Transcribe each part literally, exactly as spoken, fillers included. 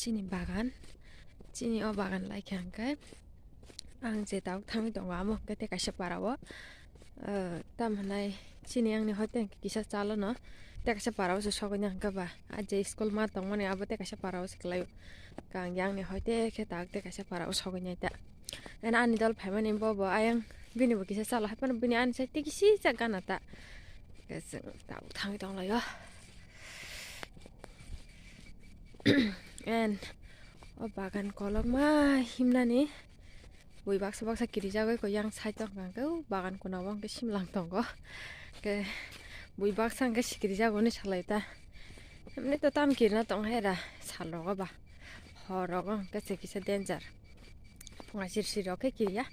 Chini bagan, chini o bagan laikha hwnkhe ang je tabuk thangwi tongo, amo hwnkhe tei kaisa para o, eh, tamo hwnai chini angni hoite hwnkhe kisa chalono tei kaisa para o se sogwi nai hwnkhe ba, a je school ma tongmani abo tei kaisa para o se kwlaio. Hwnkhe ang yang ni hoite khe tabuk tei kaisa para o sogwi nai ta. Eno ani dol phaimani bo bo ayang bini bo kisa chalo hai phano bini ani side tei kisijak gana ta. Hwnkhe chwng tabuk thangwi tonglaio. And o bagan kolokma himnani bui baksa baksa kirijagwi koi yang side o hwnkha hwnkhe o bagan kuna o hwnkhe simlang tongo. Hwnkhe bui baksa hwnkhe sikirijago hinwi salai ta. Emni to tam kirina tong hai da sal rogo ba. Hor rogo hwnkhe se kisa danger. Phunga siri siri rok khe kiriya.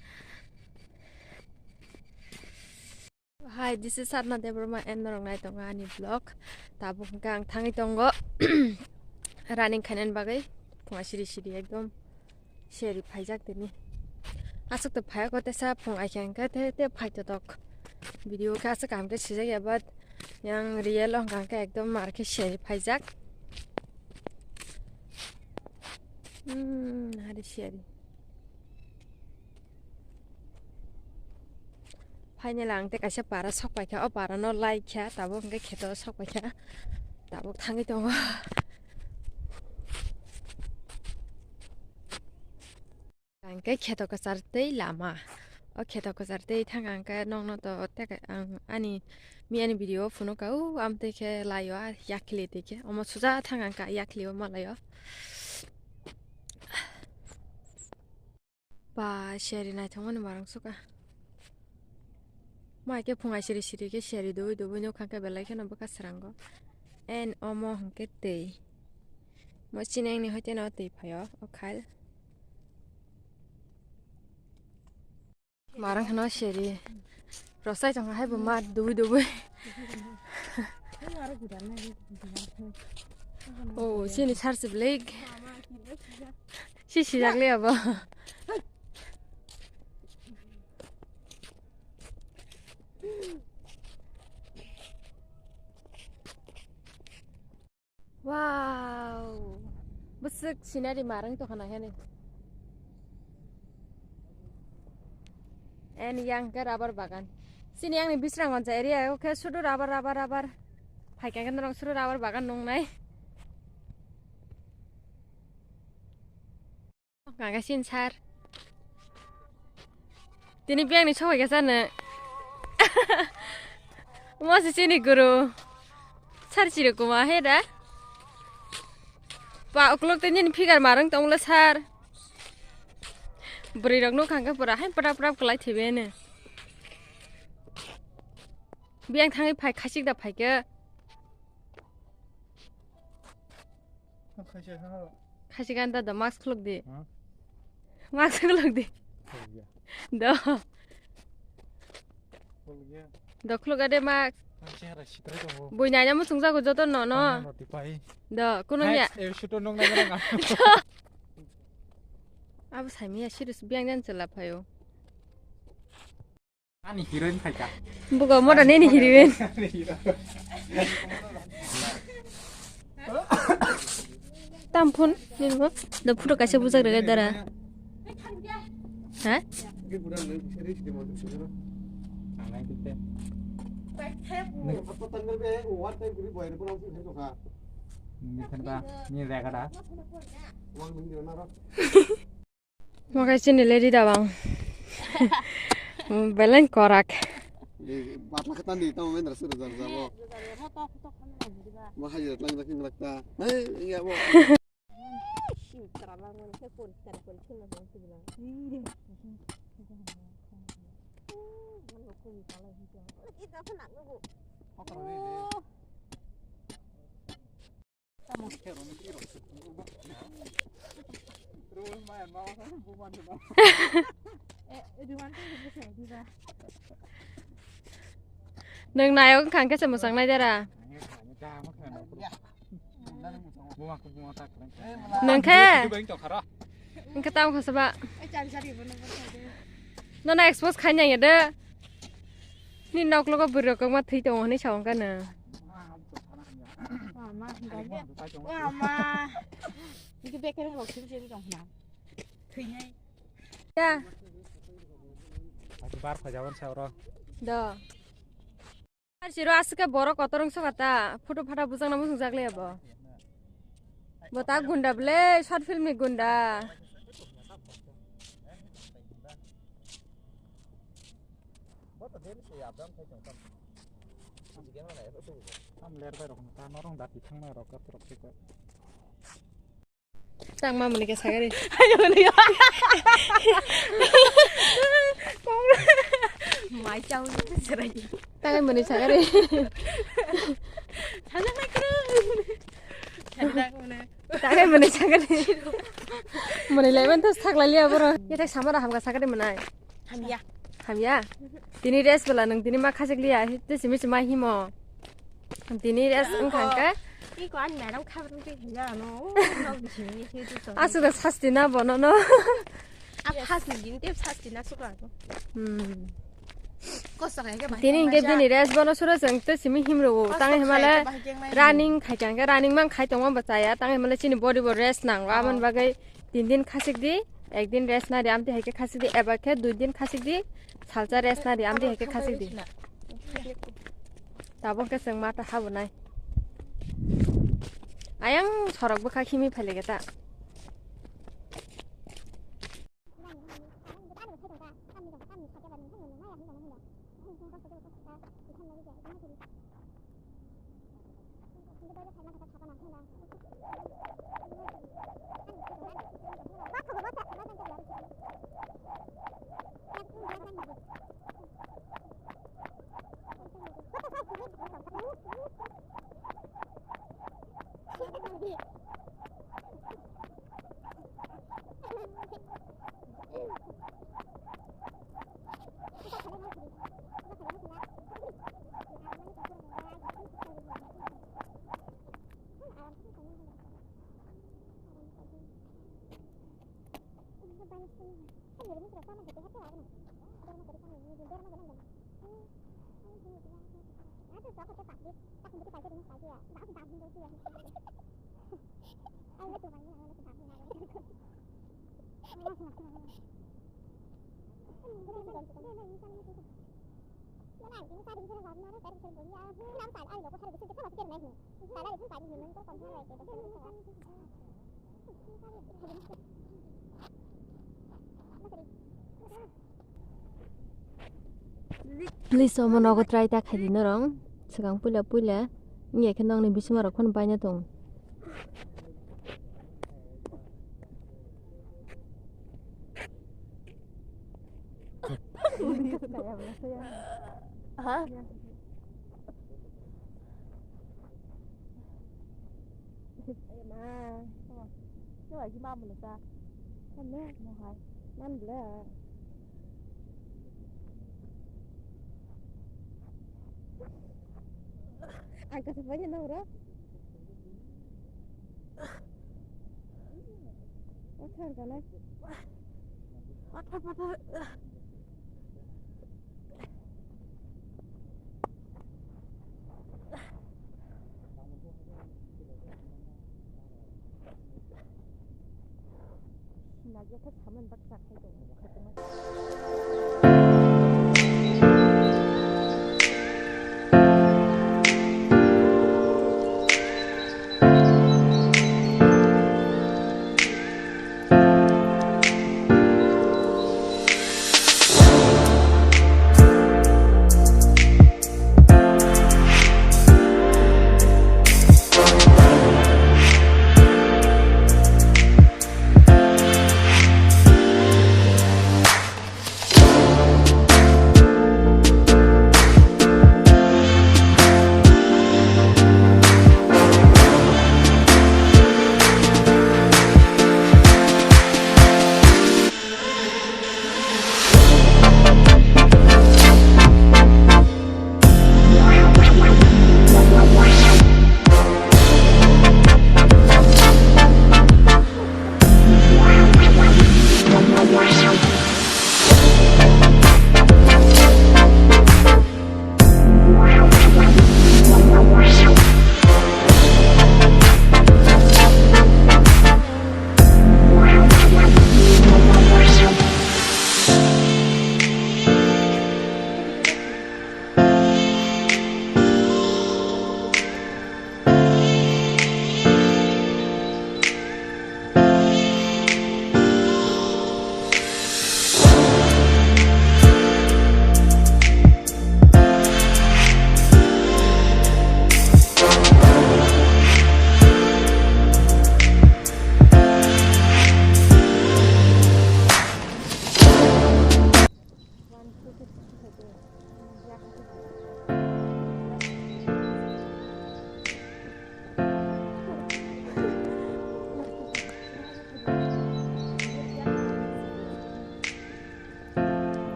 Hi, this is Sadhna Debbarma and norok nai tongo ani vlog. Tabuk hwnkhe ang thangwi tongo running khainani bagwi. Phunga siri siri ekdom seri phaijak tini. Aswk to phaiya ko tesa phung aikha hwnkhe te, te phai totok. Video khe aswk kaham khe sijak ya, but yang real o hwnkha hwnkhe ekdom mar khe seri phaijak. Hmm, hari seri. Finally ang tei kaisa para sok paikha, o para no laikha, tabuk hwnkhe kheto sok paikha, tabuk thangwi tongo. Hwnkhe kheto kwchar tei lama, o kheto kwchar tei thang ang khe nokno to tei ang ani miyani video phunukha, o amtwi khe laio, a yakhli twi khe omo suja thang ang khe yakhli o malaio. Ba, seri naithokmani marang suka. Mai khe phunga siri siri khe seri dubui dubui nukha khe belai kheno bwkha srango. En omo hwnkhe twi. Mo chini angni hoite no twi phaio, o khal. Marang kheno seri. Rosai tongkha hai bo ma dubui dubui. Oh, chini sar se belai. Si sijak le abo. Wow. Bwswk scenery marang tongkha nai hani. And yang khe rubber bagan. Chini yang ni Bisramganj area o khe sudu rubber, rubber, rubber. Phaikha khe norok sudu rubber bagan nungnai. Kanga sin sar. Tini biyang ni sokoi kasa no. Mo si chini guru. Sar chiri kuma he da. Pa uklok tini ni figure marang tonglo sar. Bwrwi rok no kanga pura hai prap prap kwlai thibe ne. Biyang thangwi phai khachik da phaikhe. Khaisi ganda da mask khuluk di. Ha? Mask khuluk di. Khuluk ya. Do. Khuluk ya. Do khuluk ade mask. Ang chehara sitrai tongo. Bui naina muchung jago joto no no. Ano no tipai. Do kuno ya. Hai, eh, shuto nong na na. Abo saimiya sirus biyang jan chela phayo. Ani heroine phaikha. Bugo moda nini heroine. Tam phone nini bo. Do photo kaisa bujak rega dara. Ha? Ni rega da. Mo khe chini lady da bang. Belai korak. Batla khe tandi tamo mendra suru jar jabo. Mo hajira tlang da king lakta. Hey, iya bo. Nwng nayok wngkha hwnkhe se mwchangnaide ra. Nwng khe? Nwng khe tamo kha saba. Nono expose khai nang ya de. Nini noklogo bwrwi rok kwbangma thwi tongo hinwi sa wngkha nwng. Wama, wama. Iki bekere rok sini sini dong na. Thwinai. Ya. Bar khajawan sa oro. Do. Ar siro aswk khe borok kotor wngsa kha ta, photo phata bujak na bujak jak le bo. Bo ta gunda ble, short film ni gunda. Tam ler bai rok ta norong dati thang na rok ka rok se ka. Tang ma muni ke sagari. Mai chau ni serai. Tang muni sagari. Thang na kru. Thang na muni. Tang muni sagari. Muni lai man to thak lai liya boro. Ya thak samara hamga sagari manai. Hamya. Hamya. Tini rest bela nung tini ma khajak liya. Te simi sima himo. Tini rest wngkha hwnkhe. Iko ani madam khabar wngkhe hinja ano. Aswk da sasti na bono no. A khas ni din te sasti na sukra. Hmm. Kosa kaya ke bahai. Tini hwnkhe bini rest bono sura jeng te simi himro. Tang himale running khai tang running man khai tong ba chaya tang himale chini body bo rest nang. Aman bagai tin din khasik di, ek din rest na di amti hai khe khasik di eba khe dui din khasik di. Salsa rest na di, amdi hai khe khasik di. Tabuk khe chwng mata habonai. Ayang sorok bwkha khimi phailaikhe ta. Please, omo nogo try ta khaidi norong. Swkang puila puila. Wngya khe nokni bising rok phano paina tong. Ha? Ai ma. Nung ai ma mula sa. Ano? Mo hai. Man bla. Ang kasi pwede na ura. Pathar ka na. Pathar, pathar.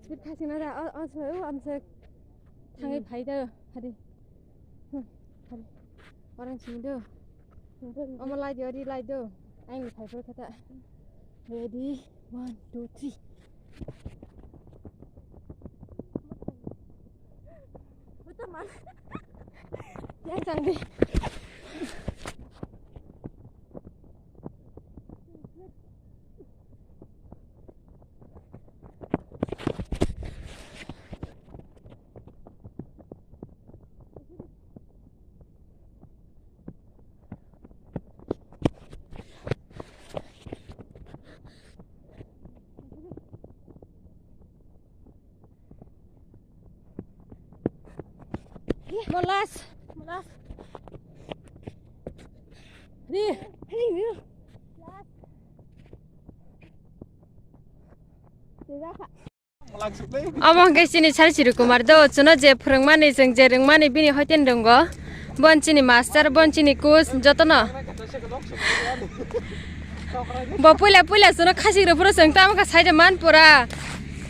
Bit khasing na da, o, o, so, o, amsa thangwi Hmm. phai da, hari. Hmm, hari. Orang sini do. Sini do. Omo lai do, ri lai do. Aing phai phai kata. Ready, one, two, three. Yang tang di. Molas. Molas. Ri. Ri, ri. Omo hwnkhe chini sir Siri Kumar do, chuno je phwrwngmani, chwng je rwngmani bini hoiten rwngo. Bon chini master, bon chini coach, jotono. Bo puila puila chuno khasik rw phuru chwng tamo kha side man pura.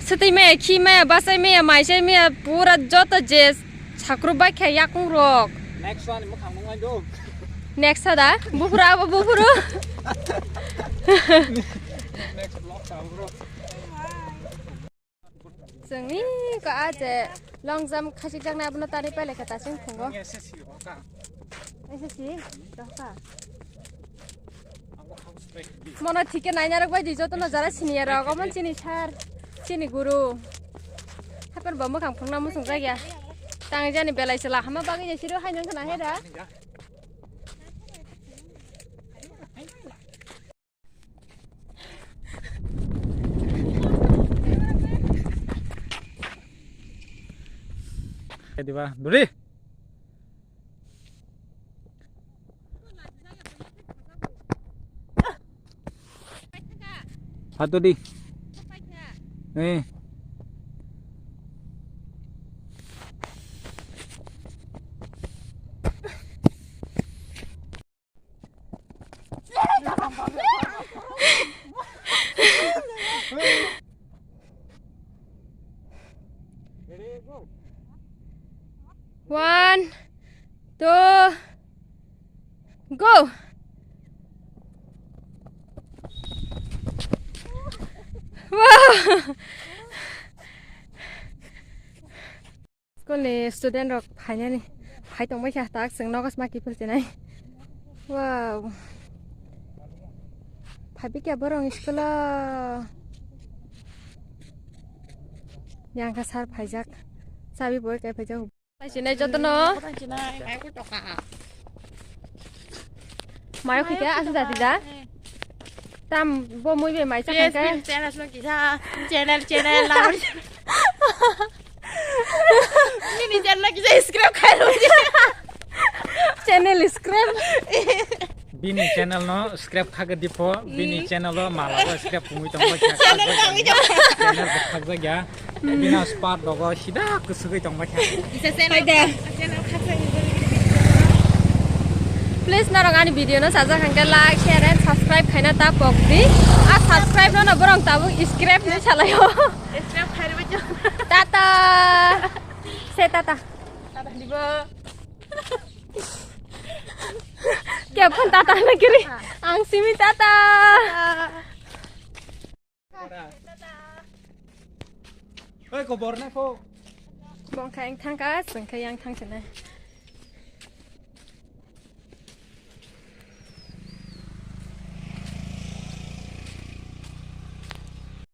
Swtwi maya, khi maya, bachai maya, mai chai maya, pura joto je sakruk bai khe yakung rok. Next one, mwkhang nung ai do. Next da, buphuru abo buphuru. Next vlog sa bro. Chwngni ko a je long jump khasik jaknai abono tari pailai kha tasing phungo. Ang S S C roka. S S C roka. Ang house break di. Mono thike naina rok bai di jotono jara senior rok, omo chini sir, chini guru. Hapen bo mwkhang phungna muchung jakya. Tang jani belai chwla hama bagwi je siro hai nang khna hai da. Diba, duri. Hatu di. Eh. One, two, go! Wow! School ni student rok phainani, phai tongbai kha tak chwng nogo sma kiphil chinai. Wow. Phaibikya borong school o. Yang kha sir phaijak. Chabi boi kai phaijak. Sinai jotono. Mayo khika asa jati da. Tam bo mui be mai chakang kai. Channel no kisa, channel, channel, la. Nini channel no kisa subscribe khai rw. Channel subscribe. Bini channel no subscribe kha di pho, bini channel o mala o subscribe pungwi tong ba kha. Channel bo khak jak ya. Bini spot rogo sida kusugwi tong ba kha. Isa channel. Please norok ani video no sajak hwnkhe like, share and subscribe khaina ta pok di. A subscribe no no borong tabuk subscribe ni salayo. Subscribe khai rw. Tata. Se tata. Tata dibo. Kya phun tata na kiri? Ang simi tata. Oi, kobor na ko. Bong kha yang thang ka, sing kha yang thang chana.